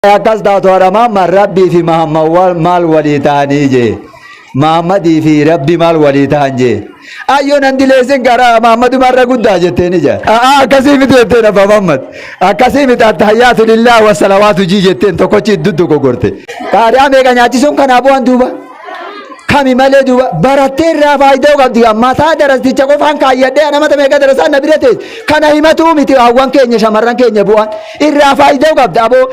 Akkas taatu haadha Mahammad, Rabbii fi Mahammad maal walii ta'anii jee. Mahammadii fi Rabbi maal walii ta'an jee. Ayyoo nan dileessin karaa Mahammaduma irra guddaa jetteeni jee. A'aa, akkasii miti jetteen abbaa Mahammad. Akkasii miti, attahiyyaatu lillah wa salawaatu jii jetteen tokkochi idduu dogoggorte. Qaari'aa meeqa nyaachisuun kanaa bu'an duuba. Kami malee duuba barattee irraa faayidaa qabdi. Mataa darasticha qofaan kaayyadhee namata meeqa darasaan na bira teesse. Kana himatuu miti, hawwan keenya, shamarran keenya bu'an irraa faayidaa qabda aboo.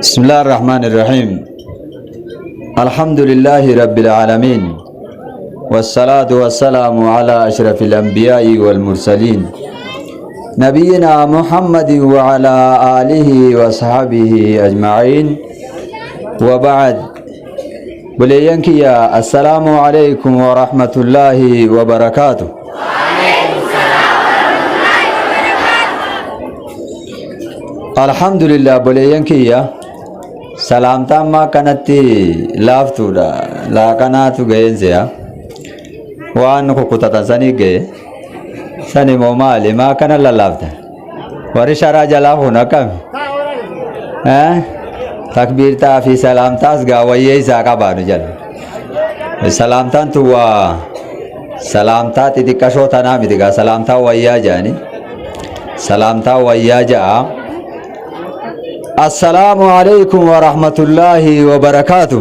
بسم الله الرحمن الرحيم. الحمد لله رب العالمين، والصلاة والسلام على أشرف الأنبياء والمرسلين، نبينا محمد وعلى آله وصحبه أجمعين، وبعد. بلينك يا السلام عليكم ورحمة الله وبركاته. Alhamdulillah, obboleeyyan kiyya, salaamtaa ammaa akkanatti laaftuudha. Laaqanaatu ga'een se'a. Waan kukkutatan sanii ga'e. Sani moo maali? Maa akkana lallaafta? Warri sharaa jalaa kun akkami? Eh? Takbiirtaa fi salaamtaas gaa wayyee isaa qabaanu jala. Salaamtaan tun waa salaamtaa xixiqqashoo tanaa miti gaa, salaamtaa wayyaa jedhani. Salaamtaa wayyaa ja'a. Assalaamu alaikum wa rahmatullaahi wa barakaatu.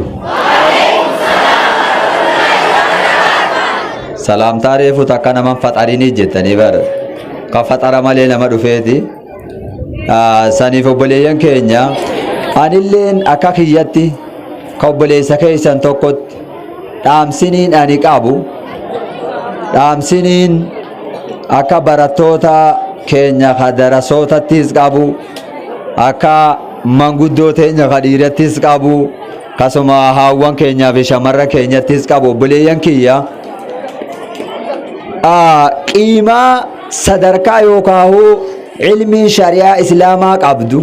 Salaamtaa reefu takka naman faxarinii jettanii bara. Ka faxara malee nama dhufeeti. Saniif obboleeyyan keenya, anilleen akka kiyyatti ka obboleessa keessan tokkotti dhaamsiniin ani qabu, dhaamsiniin akka barattoota keenya ka darasootattis qabu, akka manguddoo teenya ka dhiirattis qabu, kasuma haawwan keenyaa fi shamarran keenyattis qabu, obboleeyyan kiyya, qiimaa sadarkaa yookaahuu ilmiin shari'aa islaamaa qabdu,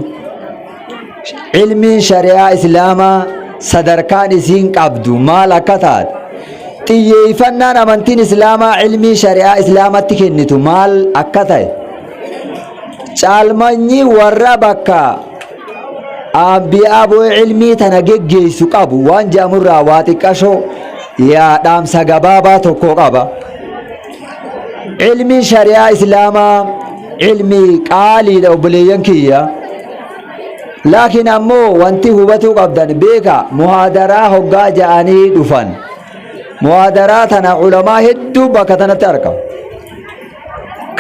ilmiin shari'aa islaamaa sadarkaan isiin qabdu maal akka taate, xiyyeeffannaan amantiin islaamaa ilmii shari'aa islaamatti kennitu maal akka ta'e, caalmanyi warra bakka ambiyaa bu'ee ilmii tana geggeessu qabu waan jedhamurraa waa xiqqashoo yaa dhaamsa gabaabaa tokko qaba. Ilmiin shari'aa islaamaa ilmii qaaliidha, obboleeyyan kiyya. Laakiin ammoo wanti hubatuu qabdan beeka, muhaadaraa hoggaa ja'anii dhufan. Muhaadaraa tana ulamaa hedduu bakka tanatti argama.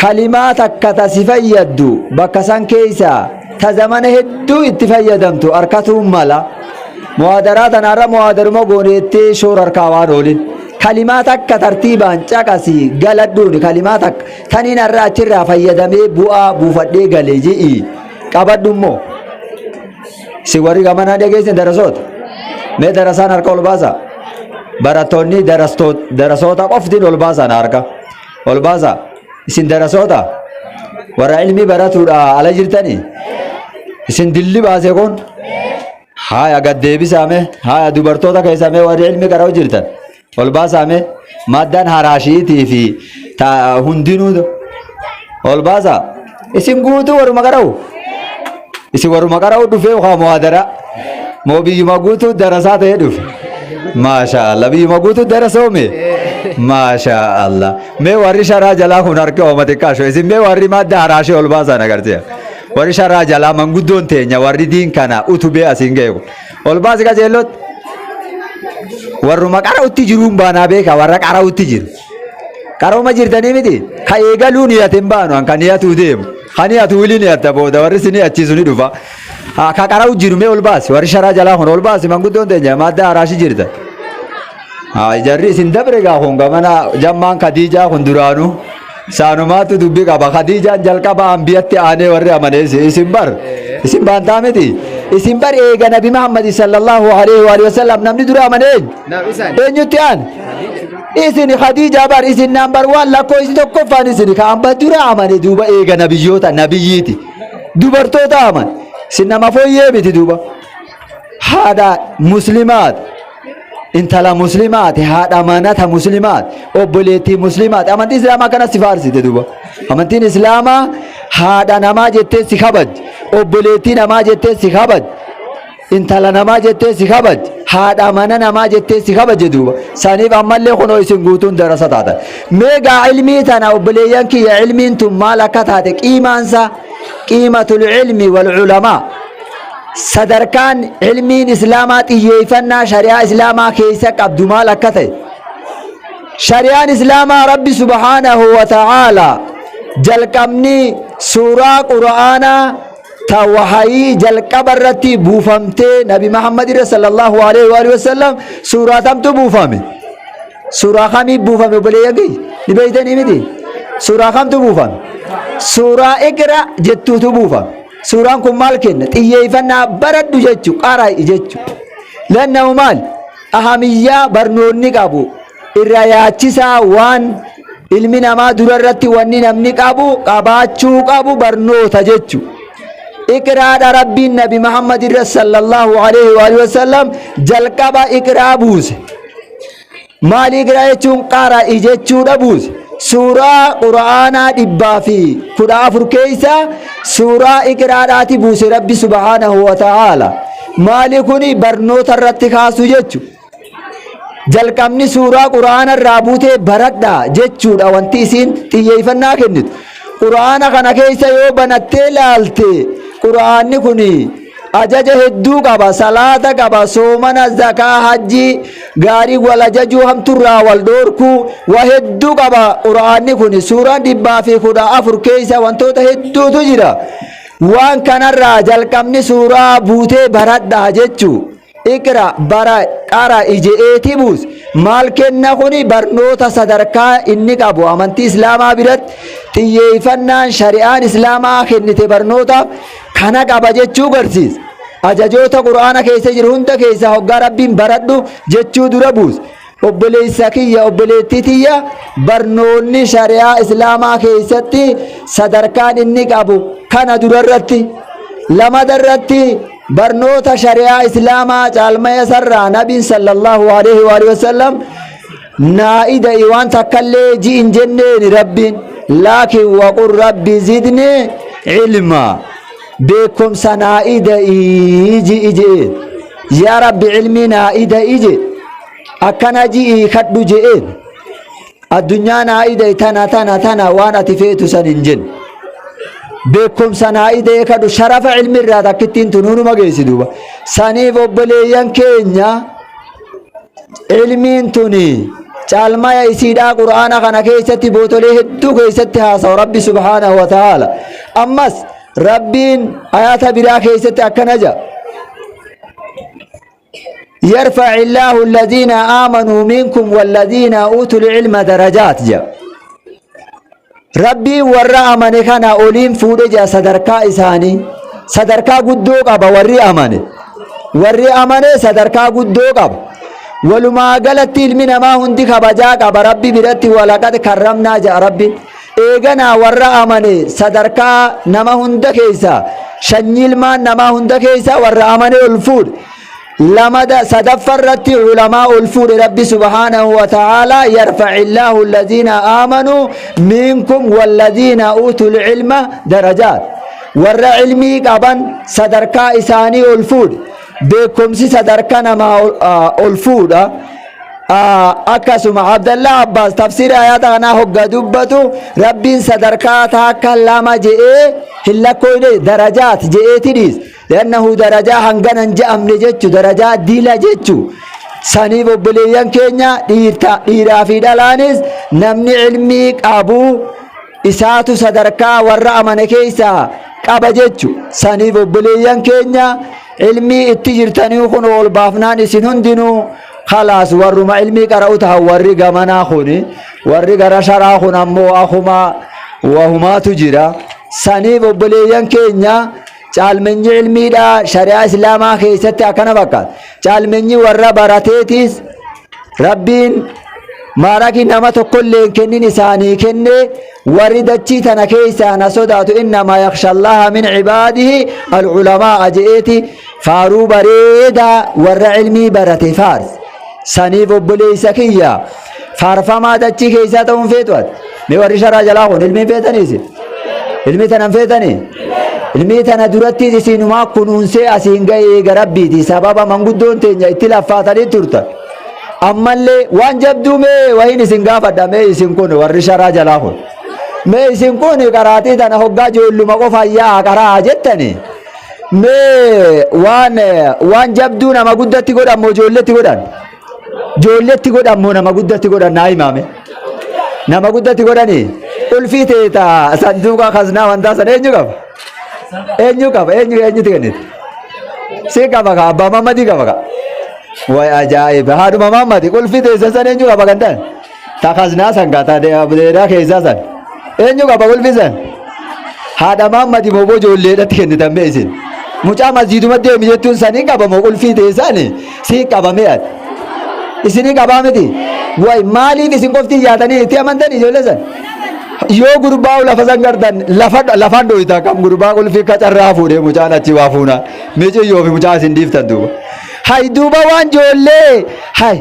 Kalimaa takka ta si fayyaddu bakka san keessa ta zamana hedduu itti fayyadamtu harkatuun mala. Muhaadaraa tanaarra muhaadaruma gooneettee shoora harkaa waan oolin. Kalimaa takka tartiibaan caqasii galadhuuni, kalimaa takka taniin har'a achirraa fayyadamee bu'aa buufadhee gale ji'i qabadhu immoo. Si warri gamanaa dhageessan darasoota. Mee darasaan harka ol baasa. Barattoonni darasoota qoftiin ol baasan harka. Ol baasa. Isin darasoota warra ilmii baratuudha ala jirtanii. Isin dilli baase kun. Haaya, gad deebisaame. Haaya, dubartoota keessa mee warri ilmi qara'u jirtan. Ol baasaame. Maddaan haraashiitii fi hundinuu ol baasa. Isin guutuu waruma qara'u. Isin waruma qara'u dhufee haa muhaadara. Moo biyyuma guutuu darasaa ta'ee dhufe. Maasha Allah, biyyuma guutuu darasoome. Maasha Allah. Mee warri sharaa jalaa kun harka ooma xiqqaasho. Isin mee warri madda haraashee ol baasan agarsiisa. Warri sharaa jalaa manguddoon teenya warri diin kana utubee asiin ga'e kun. Ol baasi qajeellotti. Warruma qara'utti jiruun baanaa beeka, warra qara'utti jiru. Qarooma jirtanii miti. Ka eegaluu niyate hin baanu, kan niyatuu deemu. Kan niyatu wili niyatta, booda warri si niyachiisu ni dhufa. Ka qara'u jiru mee ol baasi, warri sharaa jalaa kun ol baasi, manguddoon teenya madda haraashi jirta. Jarri isin dabre gaa kun gamana jammaan Khadiijaa kun duraanuu saanumaatu dubbi qaba. Khadiijaan jalqaba ambiyatti aanee warri amanees isin bar. Isin baantaa miti. Isin bar eega Nabi Muhammad sallallahu alaihi wa sallam namni dura amanee eenyutti aan? Isin Khadiijaa bar, isin number one, lakkoofsi tokkoffaan isin ka amba dura amane duuba eega nabiyyoota nabiyyiiti. Dubartoota aman. Isin nama fooyyee miti duuba. Haadha muslimaat, intala muslimaati, haadha manata muslimaat, obboleettii muslimaati. Amantii islaamaa kana si faarsite duuba. Amantiin islaamaa haadha namaa jettee si kabajji, obboleettii namaa jettee si kabajji, intala namaa jettee si kabajji, haadha mana namaa jettee si kabaje duuba. Saniif ammallee kunoo isin guutuun darasa taatan. Meegaa ilmii tana obboleeyyan kiyya, ilmiin tun maal akka taate, qiimaansa, qiimatul ilmi wal ulamaa, sadarkaan ilmiin islaamaa xiyyeeffannaa shari'aa islaamaa keessa qabdu maal akka ta'e. Shari'aan islaamaa, Rabbi subhaanahu wa ta'aala jalqabni suuraa qura'aanaa ta wahayii jalqaba irratti buufamtee Nabi Muhammad irra sallallahu alaihi wa sallam suuraa tamtu buufame? Suuraa kamii buufame, obboleeyyan kiyya? Ni beeytanii miti? Suuraa kamtu buufame? Suuraa Iqra jettuutu buufame. Suuraan kun maal kenna? Xiyyeeffannaa baradhu jechu, qara'i jechu. Lannahu maal? Ahamiyyaa barnoonni qabu irra yaachisaa waan ilmi namaa dura irratti wanni namni qabu qabaachuu qabu barnoota jechu. Iqraadha Rabbiin Nabi Muhammad irra sallallahu alaihi wa sallam jalqaba iqraa buuse. Maali iqraa jechuun? Qara'i jechuudha buuse. Suuraa qura'aanaa 114 keessa suuraa iqraadhaati buuse Rabbi subhaanahu wa ta'aala. Maali kuni? Barnoota irratti kaasu jechu. Jalqabni suuraa qura'aana irraa buutee baradhaa jechuudha wanti isiin xiyyeeffannaa kennitu. Qura'aana kana keessa yoo banattee laalte, qura'aanni kun ajaja hedduu qaba. Salaata qaba, soomana, zakaa, hajjii, gaarii wal ajajuu, hamturraa wal dhoorkuu, waa hedduu qaba qura'aanni kun. Suuraan 114 keessa wantoota hedduutu jira. Waan kanarraa jalqabni suuraa buutee baradhaa jechuu. Iqra, bara, qara ije'eeti buus. Maal kenna kuni? Barnoota sadarkaa inni qabu amantii islaamaa biratti, xiyyeeffannaan shari'aan islaamaa kennite barnootaaf kana qaba jechuu garsiisa. Ajajoota qur'aana keessa jiru hunda keessa hoggaa Rabbiin baradhu jechuu dura buus. Obboleessa kiyya, obboleettii tiyya, barnoonni shari'aa islaamaa keessatti sadarkaan inni qabu kana durarratti. Lamada irratti, barnoota shari'aa islaamaa caalmaya sarraa nabiin sallallahu alaihi wa sallam naa'ida waan takkallee ji'in jenneeni Rabbiin, laakiin waqul rabbi zidni ilma, beekumsa naa'ida ji'i je'een. Yaa Rabbi, ilmii naa'ida ije akkana ji'ii kadhu je'een. Addunyaa naa'ida, tana tana tana, waan ati feetu san hin jenne. Beekumsa naa'ida kadhu. Sharafa ilmi irraa takkittiin tunuunuma geessi duuba. Saniif obboleeyyan keenya, ilmiin tuni caalmaya isiidhaa qur'aana kana keessatti bootolee hedduu keessatti haasawa Rabbi subhaanahu wa ta'aala. Ammas Rabbiin ayaata biraa keessatti akkana jedha: يرفع الله الذين آمنوا منكم والذين أوتوا العلم درجات جا. Rabbiin warra amane kana oliin fuudhe jaa. Sadarkaa isaanii sadarkaa guddoo qaba warri amane. Warri amane sadarkaa guddoo qaba. Walumaa galatti ilmi namaa hundi kabajaa qaba Rabbi biratti. Walaqad karramnaa jaa Rabbi. Eeganaa warra amane sadarkaa nama hunda keessa, sanyii ilmaan namaa hunda keessa warra amane ol fuudhe. Lamada sadaffa irratti ulamaa ol fuudhe Rabbi subhaanahu wa ta'aala. يرفع الله الذين آمنوا منكم والذين أوتوا العلم درجات. Warra ilmii qaban sadarkaa isaanii ol fuudhe. Beekumsi sadarkaa namaa ol fuudha. Akkasuma Abdallah Abbaas tafsiira ayaata kanaa hogga dubbatu, Rabbiin sadarkaa takka lama je'ee hin lakkoofne, darajaat je'eeti dhiis. Liannahu darajaa hangana hin je'amne jechu, darajaa dila jechu. Saniif obboleeyyan keenya, dhiiraa fi dhalaanis, namni ilmii qabu isaatu sadarkaa warra amane keessaa qaba jechu. Saniif obboleeyyan keenya, ilmii itti jirtanii kun ol baafnaan isin hundinuu khalaas warruma ilmii qara'u tahan. Warri gamanaa kun, warri gara sharaa kun ammoo akuma wahumaatu jira. Saniif obboleeyyan keenya, caalmenyi ilmiidha shari'aa islaamaa keessatti akkana fakkaata. Caalmenyi warra barateetis Rabbiin Maarakii nama tokkollee hin kennin isaanii kenne. Warri dachii tana keessaa na sodaatu, innamaa yakhshallaha min cibaadihi alculamaa'a je'eeti faaruu bareedaa warra cilmii barate faars. Saniif obboleessa kiyya, faarfamaa dachii keessaa ta'uun feetu ati? Mee warri sharaa jalaa kun ilmiin feetanii isin? Ilmii tana hin feetanii? Ilmii tana duratti isinumaa kunuunsee asiin ga'e eega Rabbiiti. Sababa manguddoon teenya itti laffaatanii turtan. Ammallee waan jabduu mee wahiin isin gaafadha. Mee isin kun warri sharaa jalaa kun, mee isin kun qaraatii tana hoggaa ijoolluma qofa yaa'a qaraa jettani, mee waan jabduu nama guddatti godhan moo ijoolletti godhan? Ijoolletti godhan moo nama guddatti godhan naa himaame? Nama guddatti godhani. Ulfii teeta sanduuqa kasnaa wantaa sana eenyu qaba? Eenyu qaba? Eenyu eenyutti kennite? Si qaba ka abbaa Mamadii qaba ka. Way ajaa'iba! Haadhuma Mahammadi, qulfii teessan san eenyu qaba kan ta'an? Ta kaznaa san ka ta dheeraa keessaa san. Eenyu qaba qulfii san? Haadha Mahammadi moo ijoolleedhatti kennitan mee isin? Mucaa masjiiduma deemi jettuun sanii qaba moo qulfii teessan sii qaba mee ati? Isinii qabaa miti? Way, maaliif isin qofti yaatanii itti amantan ijoollee san? Yoo gurbaa lafa san gartan lafa lafaan dhoyita kam gurbaa qulfii kacarraa fuudhee mucaan achi waa fuuna. Miciyyoo fi mucaa isin dhiiftan duuba. Hay, duuba waan ijoollee, hay,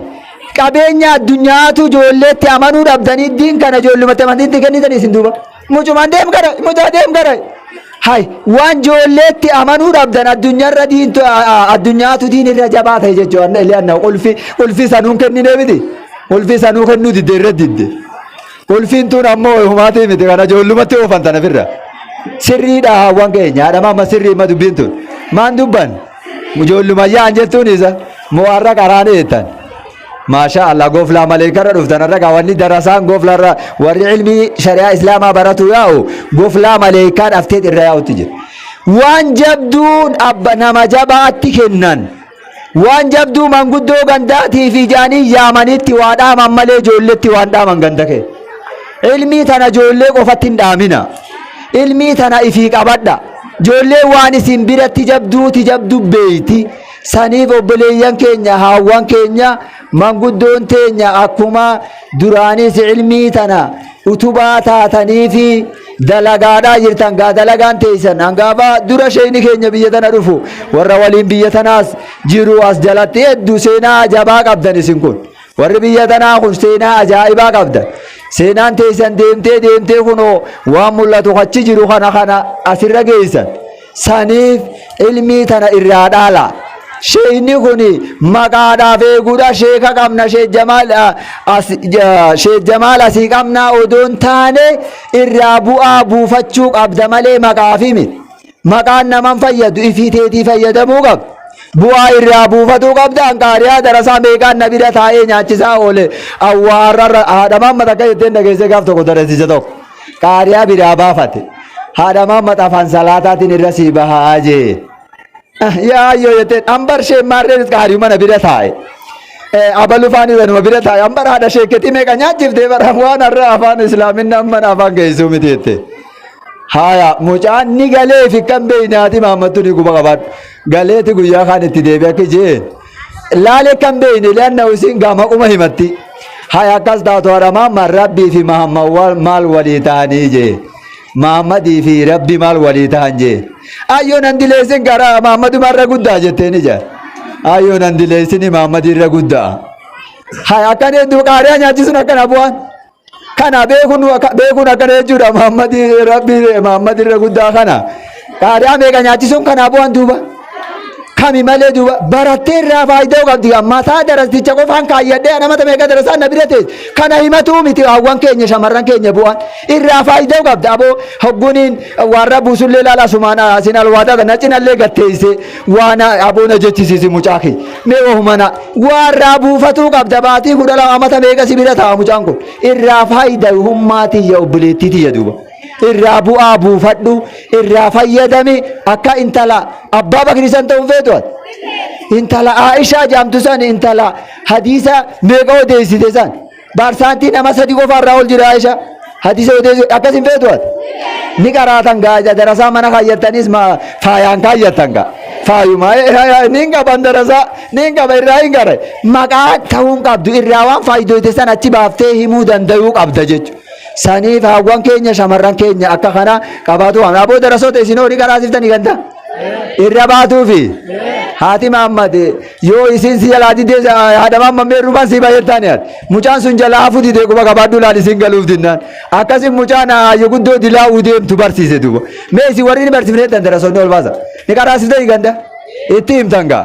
qabeenya addunyaatu ijoolleetti amanuu dhabdanii diin kana ijoollumatti amantiitti kennitan isin duuba. Mucumaan deem gara, mucaa deem gara. Hay, waan ijoolleetti amanuu dhabdan addunyaarra diintu addunyaatu diin irra jabaa ta'e jechuudha. Illee anna qulfii sanuun kenninee miti. Qulfii sanuu kennuu didde irra didde. Qulfiin tun ammoo humaatii miti, kana ijoollumatti oofan tana firra. Sirriidha hawwan keenya, haadha maama, sirrii ma dubbiin tun. Maan dubban? Ijoolluma yaa'an jettuun isa mo'arra qaraanii jettan. Maashaa Allah, goflaa maleekarra dhuftan har'a gaa. Wanni darasaan goflarra warri ilmii shari'aa islaamaa baratu yaa'u goflaa maleekaa dhaftee irra yaa'utti jira. Waan jabduun abba nama jabaatti kennan. Waan jabduu manguddoo gandaatii fi jaanii yaamanitti waa dhaaman malee ijoolletti waan dhaaman ganda kee. Ilmii tana ijoollee qofatti hin dhaamina. Ilmii tana ifii qabadha. Ijoollee waan isin biratti jabduuti jabdu beeyti. Saniif obboleeyyan keenya, haawwan keenya, manguddoon teenya akkuma duraanis ilmii tana utubaa taatanii fi dalagaadhaa jirtan gaa, dalagaan teessan hangafa dura sheeyni keenya biyya tana dhufu warra waliin biyya tanaas jiru as jalatti hedduu seenaa jabaa qabdan. Isin kun warri biyya tanaa kun seenaa ajaa'ibaa qabdan. Seenaan teessan deemtee deemtee kunoo waan mul'atu achi jiru kana asirra geessan. Saniif ilmii tana irraa dhaala. Sheeyni kun maqaadhaaf eeguudha sheeka qabna, Sheek Jamaal asii qabnaa odoon taane irraa bu'aa buufachuu qabda malee maqaafi miti. Maqaan naman fayyadu, ifii teetii fayyadamuu qabda. Bu'aa irraa buufatuu qabda. Anqaariyaa darasaa meeqaan na bira taa'ee nyaachisaa oole. Awwaarra haadha maamma takka jetteen dhageessee gaaf tokko darasicha tokko. Qaariyaa biraa baafate. Haadha maamma afaan salaataatiin irra sii bahaa jee. Yaa ayyoo jetteen ambar shee maarreenis qaariyu mana bira taa'e. Abalu faan isanuma bira taa'e, ambar haadha sheekketii meeqa nyaachiftee bara waan har'a afaan islaaminna amman afaan geessuu miti jette. Haaya, mucaan ni galee fi kan beeynaati maammattu ni guba qabaadhu. Galeeti guyyaa kaan itti deebi'e akka jee. Laalee kan beeyne lianna isiin gaama quma himatti. Haya, akkas taatu, haadha maamma, Rabbii fi Mahammad maal walii ta'anii jee. Mahammadii fi Rabbi maal walii ta'an jee. Ayyoo, nan dileessin gara Mahammaduma irra guddaa jetteen ija. Ayyoo, nan dileessini Mahammadii irra guddaa. Haya, akkan hedduu qaariyaa nyaachisuun akkana bu'aan. Kana beekuun akkana jechuudha, Mahammadii Rabbi Mahammad irra guddaa kana. Qaariyaa meeqa nyaachisuun kanaa bu'aan duuba. Kami malee duuba barattee irraa faayidaa qabdi. Mataa darasticha qofaan kaayyadhee namata meeqa darasaan na bira teesse. Kana himatuu miti hawwan keenya, shamarran keenya, bu'aan irraa faayidaa qabda. Aboo, hogguniin warra buusullee laala sumaan asin alwaataa na cinallee gatteesse waan aboo na jechisiisi mucaa kee. Mee wahumana warraa buufatuu qabda. Baatii 12 amata meeqa si bira taa'a mucaan kun irraa faayidaa hummaa tiyya, obboleettii tiyya, duuba. Irraa bu'aa buufadhu, irraa fayyadami. Akka intala abbaa Bakri san ta'uun feetu ati? Intala Aishaa jedhamtu san, intala hadiisa meeqa odeessite san, baarsaantii nama sadi qofa irraa ol jira Aishaa hadiisa odeessu, akkas hin feetu ati? Ni qaraatan gaa darasaa mana kaayyattanis faayaan kaayyattan gaa. Faayuma niin qaban darasaa niin qaba irraa hin qara. Maqaa ta'uu hin qabdu irraa waan faayidooyte san achi baaftee himuu danda'uu qabda jechuudha. Saniif haawwan keenya shamarran keenya akka kana qabaatu qabna. Aboo darasoota isin horii qaraasiftanii ganda. Irra baatuufi haati Mahammad yoo isin si jalaa didee haadha Mahammad mee ruban si bayettaani ati. Mucaan sun jalaa hafu didee quba qabaadhu laal isin galuuf dinnaan. Akkasi mucaan haayyo guddoo dilaa uu deemtu barsiise duuba. Mee isin warri ni barsiifne jettan darasoonni ol baasa. Ni qaraasiftanii ganda. Itti himtan gaa.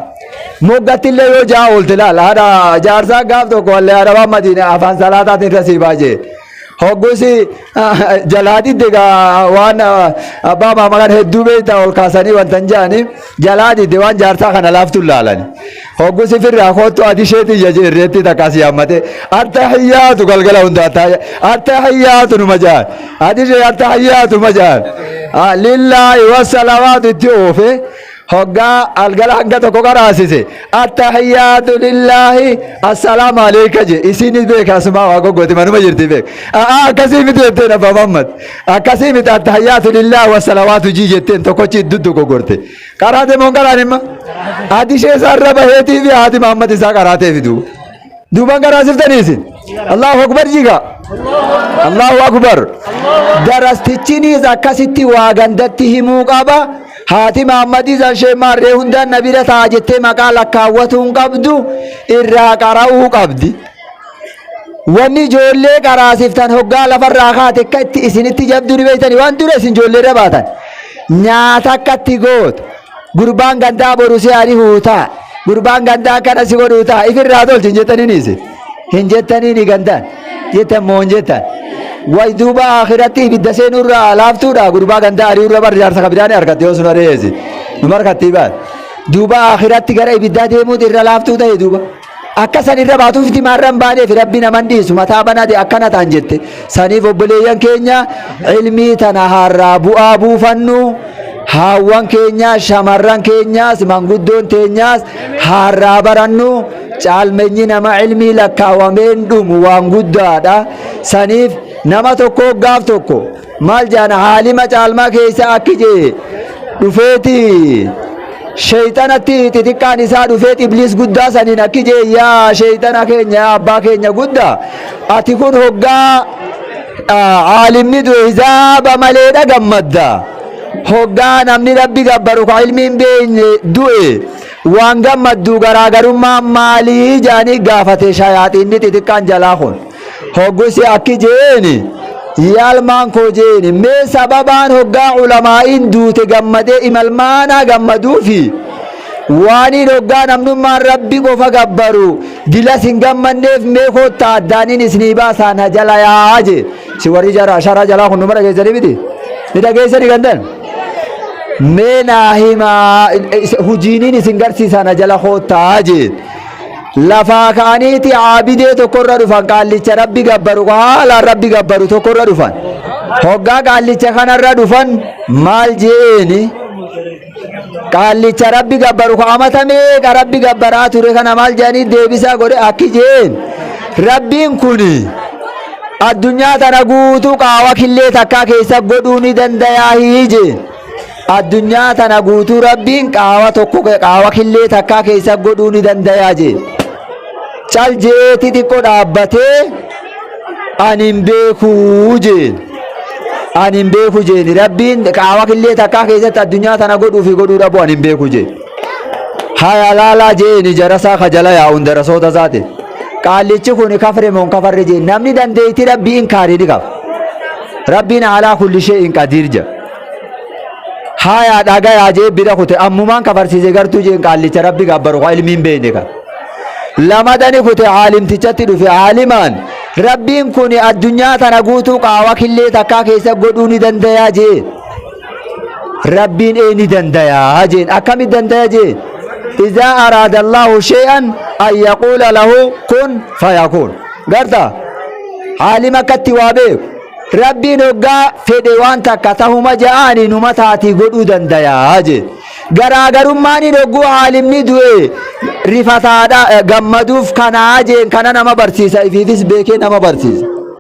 Moggatti illee yoo ja'a oolte laal haadha jaarsaa gaaf tokko wallee haadha Mahammadiin afaan salaataatiin irra sii baajee. Hoggusi jalaa didde gaa waan abbaa maama kan hedduu beektaa ol kaasanii wanta hin jedhanii jalaa didde waan jaarsaa kana laaftu laalani. Hoggusi firraa koottu ati ishee tiyya jeerreetti takka si yaammate attahiyyaatu galgala hunda attahiyyaatu numa jaan ati ishee attahiyyaatu ma jaan lillaahi wassalawaatu itti oofe. Hoggaa algala hanga tokko qaraasise attahiyyaatu lillaahi assalaamu aleyka je isiinis beeka asumaa waa goggooti manuma jirti beek a'aa akkasii miti jetteen abbaa Muhammad akkasii miti attahiyyaatu lillaahi wassalawaatu jii jetteen tokkochi idduu dogoggorte qaraate moon qaraan himma ati ishee isaarra baheetii fi haati Muhammad isaa qaraatee fiduu Duuban qaraasiftanii isin. Allahu Akbar jiga. Allahu Akbar. Darastichinis akkasitti waa gandatti himuu qaba. Haati Mahammadii san ishee maarree hundaan na bira ta'a jettee maqaa lakkaawwatuu hin qabdu irraa qara'uu qabdi. Wanni ijoollee qaraasiftan hoggaa lafarraa kaate akka itti isinitti jabduu ni beektanii waan dura isin ijoollee irra baatan. Nyaata akka itti gootu. Gurbaan gandaa boru si ari'uu ta'a. Gurbaan gandaa akkana si godhuu ta'a. Ifirraa tolchi hin jettaniin isin. Hin jettaniin gandaan. Jettan moo hin jettan. Way duuba akhiratti ibidda seenurraa laaftuudha. Gurbaa gandaa ari'uurra bar jaarsa kabidaan argatte yoo sun ari'eesi. Numa harkatti baal. Duuba akhiratti gara ibiddaa deemuutu irra laaftuu ta'e duuba. Akka san irra baatuuf itti maarra hin baaneef rabbi naman dhiisu mataa banate akkana ta'an jette. Saniif obboleeyyan keenya ilmii tana harraa bu'aa buufannu haawwan keenya shamarran keenyaas manguddoon teenyaas harraa barannu caalmenyi nama ilmii lakkaawameen dhumu waan guddaadha. Saniif nama tokko gaaf tokko Maal jedhan haalima caalmaa keessa akki jee dhufeeti sheeyxanatti xixiqqaan isaa dhufeet ibliis guddaa saniin akki jee yaa sheeyxana keenya yaa abbaa keenya guddaa ati kun hoggaa aalimni du'e hizaaba maleedha gammadda hoggaa namni rabbi gabbaru ka ilmi hin beekne du'e waan gammaddu garaagarummaa maalii jedhanii gaafate shayaaxiinni xixiqqaan jalaa kun. Hoggusi akki jeeni yaalmaan koo jeeni mee sababaan hoggaa ulamaa'iin duute gammadee imalmaanaa gammaduufi waaniin hoggaa namnummaan rabbi qofa gabbaru dilas hin gammanneef mee koottaa addaaniin isinii baasaa na jala yaa'a jee si warri jara sharaa jalaa kun numa dhageessanii miti ni dhageessanii gandan mee naa himaa hujiiniin isin garsiisaa na jala koottaa jee Lafaa ka'aniiti aabidee tokkorra dhufan qaallicha rabbi gabbaru haalaan rabbi gabbaru tokkorra dhufan. Hoggaa qaallicha kanarra dhufan maal jeeni qaallicha rabbi gabbaru ka amata meeqa rabbi gabbaraa ture kana maal jedhanii deebisaa godhe akki jeen rabbiin kuni addunyaa tana guutuu qaawa killee takkaa keessa godhuu ni dandayaa jeen. Addunyaa tana guutuu Rabbiin qaawa tokko qaawa killee takkaa keessa godhuu ni dandayaa jee. Cal jeeti xiqqoo dhaabbatee ani hin beekuu jeen. Ani hin beeku jeeni Rabbiin qaawa killee takkaa keessatti addunyaa tana godhuu fi godhuu dhabuu ani hin beeku jeen. Haya laalaa jeeni jarasaa ka jala yaa'uun darasoota isaati. Qaallichi kun kafre moo hin kafarre jeen namni dandeettii Rabbii inkaarii ni qaba. Rabbiin alaa kulli shay'in qadiir jedha. Haayaa dhagayaa jee bira kute ammumaan kafarsiise gartuu jeen qaallicha rabbi gabbaru ka ilmiin beeyne ka. Lamadani kute aalimtichatti dhufe aalimaan rabbiin kun addunyaa tana guutuu qaawa killee takkaa keessa godhuu ni dandayaa jee. Rabbiin ee ni dandayaa jeen akkami dandaya jee. Izaa araada Allahu shay'an an yaquula lahu kun fayakuun. Garta aalima akkatti waa beeku. Rabbiin hoggaa fedhe waan takka tahuma ja'aani numa taatii godhuu dandayaa jee. Garaagarummaan hogguu aalimni du'e rifataadha gammaduuf kanaa jeen kana nama barsiisa ifiifis beekee nama barsiisa.